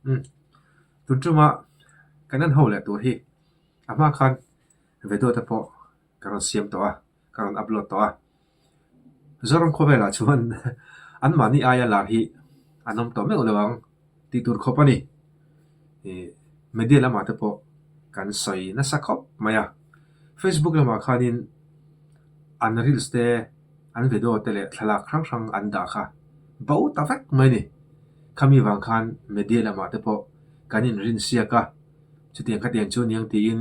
Umm tun tuma kan en ho leh tur hi a hma khan video te pawh ka rawn siam tawh a, ka rawn upload tawh a. Zoram khawvelah chuan anmahni aia lar hi an awm tawh meuh lo ang tih tur khawp a ni. Ih media lamah te pawh kan sawi nasa khawp mai a. Facebook lamah khanin an reels te an video te leh thlalak hrang hrang an dah kha bo ta vek mai a ni. Khami vang khan media lamah te pawh kan inrin siak a, chutiang khatiang chu aniang tiin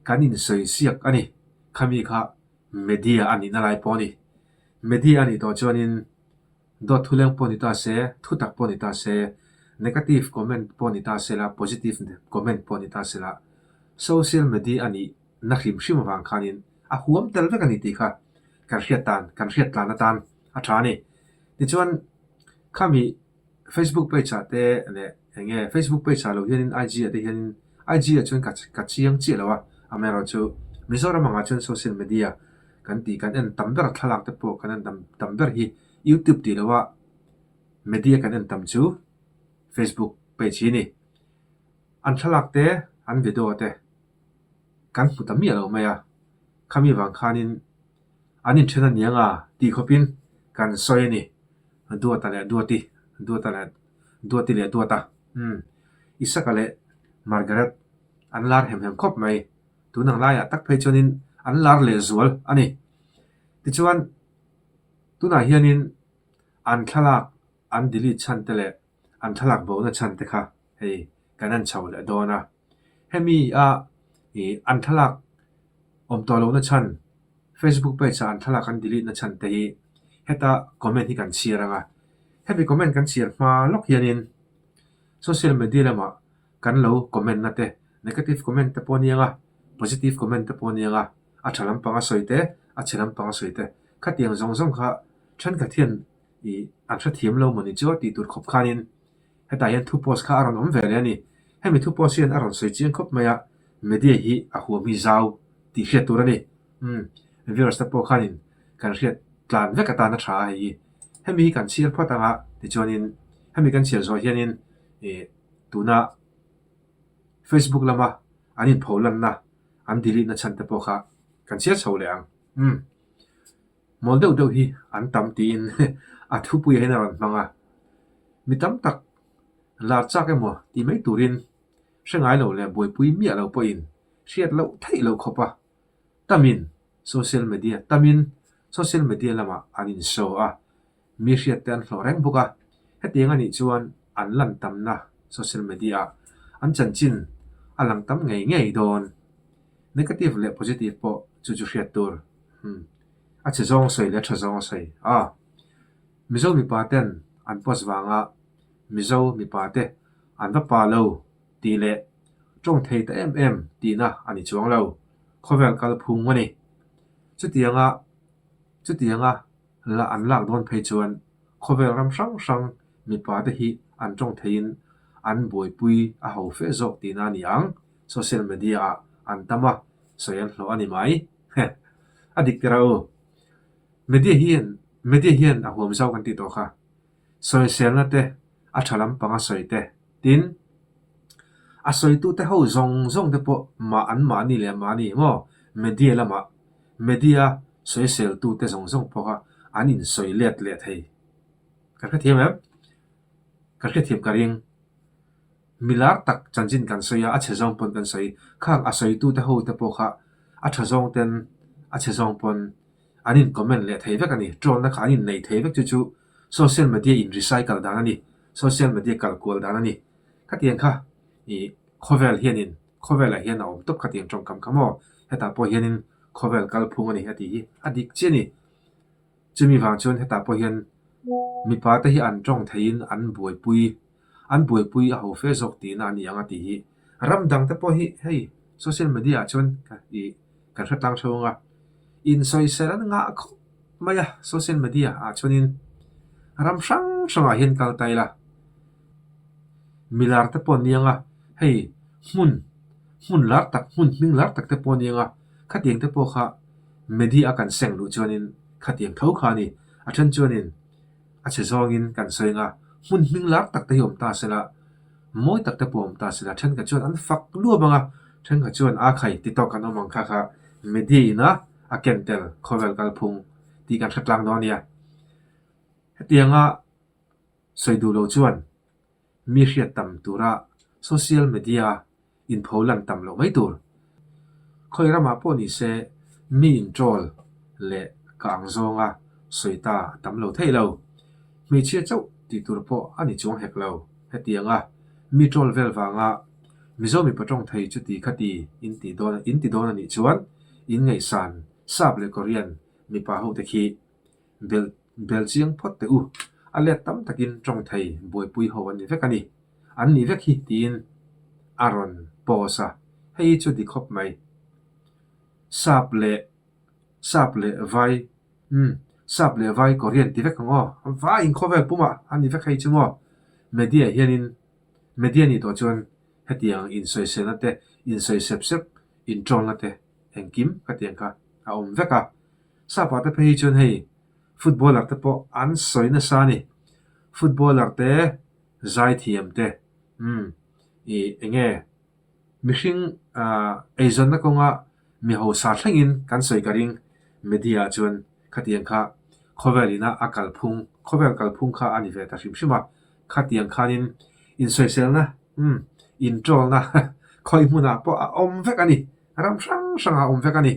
kan insawi siak a ni. Khami kha media a nihna lai pawh a ni. Media a nih tawh chuanin dawt thuleng pawh ni ta se, thutak pawh ni ta se, negative comment pawh ni ta se la, positive comment pawh ni ta se la, social media a nih na hrim hrim avang khanin a huam tel vek a ni tih kha kan hriat tan, kan hriat tlan atan a tha a ni. Tichuan khami Facebook page ah te leh eng nge Facebook page ah lo hianin IG ah te hianin IG ah chuan ka ka chiang chiah lo a, amaherawhchu Mizoram angah chuan social media kan tih kan en tam ber thlalak te pawh kan en tam tam ber hi YouTube tih loha media kan en tam chu Facebook page hi a ni. An thlalak te an video te kan hmu ta miah lo mai a, khami vang khanin an inthen a niang a tih khawpin kan sawi a ni. Duata leh Duati, Duata leh Duati leh Duata, umm Isaka leh Margaret an lar hem hem khawp mai. Tun ang laiah tak phei chuanin an lar leh zual a ni. Tichuan tunah hianin an thlalak an delete chhan te leh an thlalak bona chhan te kha hei kan en chho leh dawn a. Hemi a ih an thlalak awm tawh lohna chhan Facebook page ah an thlalak an delete na chhan te hi heta comment hi kan chhiar ang a. Hemi comment kan chhiar hma lawk hianin social media lamah kan lo comment na te negative comment te pawh a ni ang a, positive comment te pawh a ni ang a, a tha lampang a sawi te, a chhe lampang a sawi te khatiang zawng zawng kha thenkhat hian ih an hrethiam lo mawni chu a tih tur khawp khanin hetah hian thu post kha a rawn awm ve leh a ni. Hemi thu post hian a rawn sawi chiang khawp mai a, media hi a huam hi zau tih hriat tur a ni. Umm viewers te pawh khanin kan hriat tlan vek atan a tha a hei hi. Hemi hi kan chhiar phawt ang a tichuanin hemi kan chhiar zawh hianin ih tuna Facebook lama an inpho lanna an delete na chhan te pawh kha kan chhiar chho leh ang. Umm. Mawl deuh deuh hi an tam tiin a thupuiah hian a rawn hmang a. Mi tam tak lar chak emaw ti mai turin hre ngai lo leh buaipui miah lo pawhin hriat loh theih loh khawp a. Tamin social media tamin social media lamah an insaw a, mi hriat te an hlawh reng bawk a. Hetiang a nih chuan an lan tamna social media ah an chanchin a lang tam ngei ngei dawn. Negative leh positive pawh chu chu hriat tur. Umm a chhe zawng a sawi leh a tha zawng a sawi a. Mizo mipa ten an post vanga Mizo mipa te an va pa lo tih leh tawng thei ta em em tihna a ni chuang lo. Khawvel kal phung a ni. Chutianga chutianga la an lak dawn phei chuan khawvel ram hrang hrang mipa te hi an tawng theiin an buaipui a ho fe zawk tihna a ni ang. Social media ah an tam a, sawi an hlawh a ni mai. Heh. A dik tira u. Media hian media hian a huam zau kan tih tawh kha. Sawiselna te, a tha lampang a sawi te, tin a sawitute ho zawng zawng te pawh mah an mahni leh mahni maw media lamah media sawiseltute zawng zawng pawh kha an insawi let leh thei. Kan hrethiam em? Kan hrethiam ka ring. Mi lar tak chanchin kan sawi a, a chhe zawng pawn kan sawi. Khang a sawitute ho te pawh kha a tha zawng ten a chhe zawng pawn an in comment leh thei vek a ni. Troll na kha an in nei thei vek chu chu social media in recycle dan a ni. Social media kal kual dan a ni. Khatiang kha ih khawvel hianin khawvelah hian a awm tawp khatiang tawngkam kha maw? Hetah pawh hianin khawvel kal phung a ni a tih hi a dik chiah a ni. Chumi vang chuan hetah pawh hian mipa te hi an tawng theiin an buaipui an buaipui a ho fe zawk tihna a ni ang a tih hi. Ram dang te pawh hi hei social media ah chuan ih kan hre tlang theuh ang a, insawisel an ngah khawp mai a social media ah chuanin ram hrang hrangah hian kal ta ila milar te pawh an ni ang a, hei hmun hmun lar tak hmun hming lar tak te pawh a ni ang a, khatiang te pawh kha media a kan seng luh chuanin khatiang tho kha a ni. A then chuanin a chhe zawngin kan sawi ang a, hmun hming lar tak te hi awm ta se la. Mawi tak te pawh awm ta sela thenkhat chuan an fak luam ang a, thenkhat chuan a khai ti tawk an awm ang kha kha media ina a ken tel khawvel kalphung tih kan hre tlang dawn a nia. Hetianga sawi duh lo chuan mi hriat tam tura social media inpho lan tam loh mai tur. Khawi ramah pawh ni se mi introll leh ka ang zawnga sawi ta a tam lo theih lo. Hmeichhia chauh tih tur pawh a ni chuang hek lo. Hetianga mi troll vel vanga Mizo mipa tawng thei chuti khati in ti dawn in ti dawn a nih chuan in ngaihsan Sap leh Korean mipa hote khi belh Bel chiang phawt teh u, a let tam takin tawng thei buaipui ho an ni vek a ni. An ni vek hi tiin a rawn post a, hei hi chu di khawp mai. Sap leh Sap leh Vai umm Sap leh Vai Korean ti vek ang aw, vai inkhawvel pumah an ni vek hei chu maw. Media hianin Media nih tawh chuan hetiang insawiselna te, insawi sep sep, inṭawlna te engkim khatiang kha a awm vek a. Sapa te phei hi chuan hei footballer te pawh an sawi nasa a ni. Footballer te zaithiam te umm ih eng nge mihring ah eizawnna kawnga mi hausa thlengin kan sawi ka ring media ah chuan khatiang kha khawvel ina a kalphung khawvel kalphung kha a ni ve ta hrim hrim a. Khatiang khanin insawiselna umm intawlna khawi hmunah pawh a awm vek a ni. Ram hrang hrangah a awm vek a ni.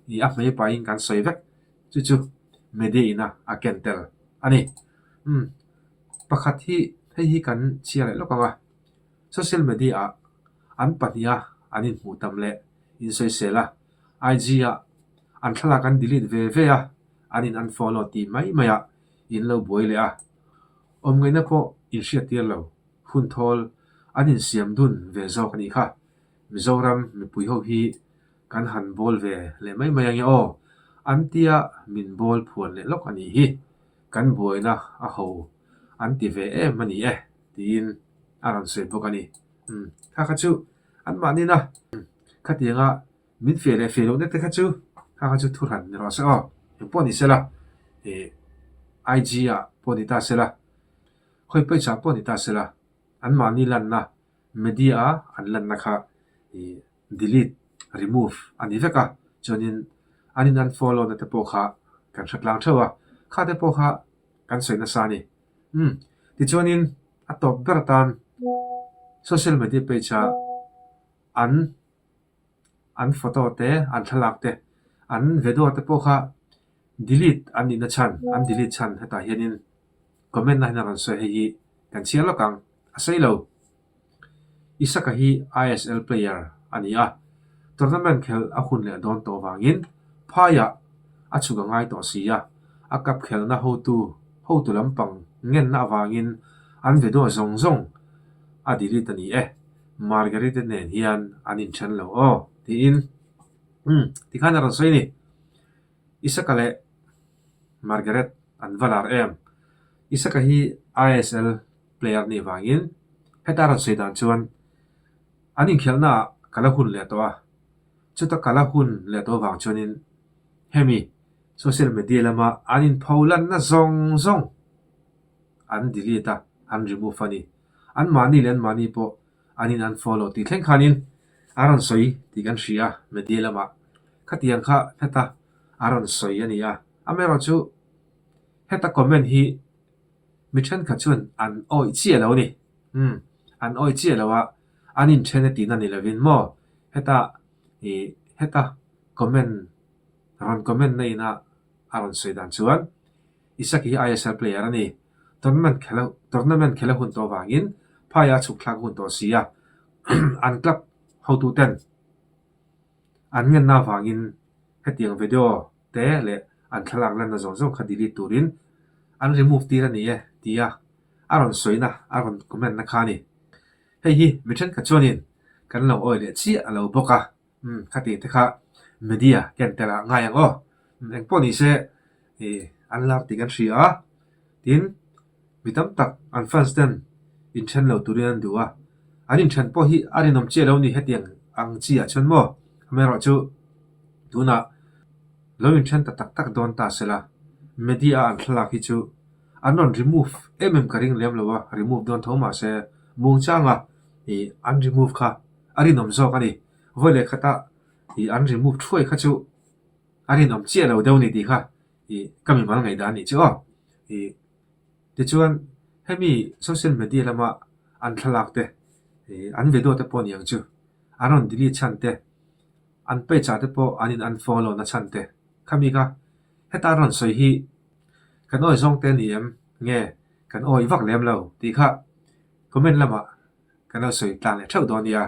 Ih a hmei pahin kan sawi vek chu chu media ina a ken tel a ni. Umm pakhat hi hei hi kan chhiar leh lawk ang a, social media ah an pahniha an inhmuh tam leh insawisel a, IG ah an thlalak an delete ve ve a, an in unfollow tih mai mai ah in lo buai leh a, awm ngaihna pawh inhriat tir lo hun thawl an insiam dun ve zawk a nih kha. Mizoram mipui ho hi kan han bawl ve leh mai mai ange aw, an tia min bawl phuan leh lawk a nih hi, kan buaina a ho an ti ve em a ni e tiin a rawn sawi bawk a ni. Umm kha kha chu anmahnin a, khatianga min fiah leh fiah lohna te kha chu kha kha chu thu hran ni rawh se aw, engpawh ni sela ih IG ah pawh ni ta sela, khawi page ah pawh ni ta sela anmahni lanna media a an lanna kha ih delete, remove a ni vek a, chuanin an in unfollow na te pawh kha kan hre tlang theuh a, kha te pawh kha kan sawi nasa a ni. Umm tichuanin a tawp ber atan social media page ah an an photo te an thlalak te an video te pawh kha delete an nihna chhan an delete chhan hetah hianin comment na hian a rawn sawi hei hi kan chhiar lawk ang a sawi lo. Isaka hi ISL player a ni a, tournament khelh a hun leh dawn tawh vangin phaiah a chhuk a ngai tawh si a, a cup khelhna hotu hotu lampang ngenna avangin an video zawng zawng a delete a ni e, Margarita nen hian an inthen lo aw tiin umm tikhan a rawn sawi a ni. Isaka leh Margaret an va lar em? Isaka hi ISL player nih vangin heta rawn sawi dan chuan an inkhelhnaah ka la hun leh tawh a, chuta ka la hun leh tawh vang chuanin hemi social media lama an inpho lanna zawng zawng an delete a, an remove a ni. Anmahni leh anmahni pawh an in unfollow tih thleng khanin a rawn sawi tih kan hria a, media lamah khatiang kha heta a rawn sawi a ni a, amaherawhchu heta comment hi Mi thenkhat chuan an awih chiah lo a ni. Umm, an awih chiah lo a, an inthen a tihna ni lovin maw? Heta ih heta comment rawn comment na ina a rawn sawi dan chuan Isaki hi ISL player a ni. Tournament khelh tournament khelh a hun tawh avangin phaia a chhuk thlak a hun tawh si a, an club hotuten an ngenna avangin hetiang video te leh an thlalak lanna zawng zawng kha delete turin an remove tir a ni e tia a rawn sawina a rawn comment na kha a ni. Hei hi mi thenkhat chuanin kan lo awi leh chiah a lo bawk a, umm khati te kha media ken tel ah ngai ang aw, engpawh ni se ih an lar tih kan hria a, tin mi tam tak an fans ten inthen lo turin an duh a, an inthen pawh hi a rinawm chiah lo a ni hetiang ang chi ah chuan maw amaherawhchu tunah lo inthen ta tak tak dawn ta sela media a an thlalak hi chu an rawn remove em em ka ring lem lo a, remove dawn tho mahse muangchanga. Ih an remove kha a rinawm zawk a ni. Vawi leh khata ih an remove thuai kha chu a rinawm chiah lo deuh a ni tih kha ih ka mimal ngaihdan a nih chu aw. Ih tichuan hemi social media lama an thlalak te ih an video te pawh a ni ang chu an rawn delete chhan te an page ah te pawh an in unfollow na chhan te khami kha heta an rawn sawi hi kan awi zawng te a ni em nge kan awi vak lem lo tih kha comment lamah kan lo sawi tlang leh theuh dawn nia.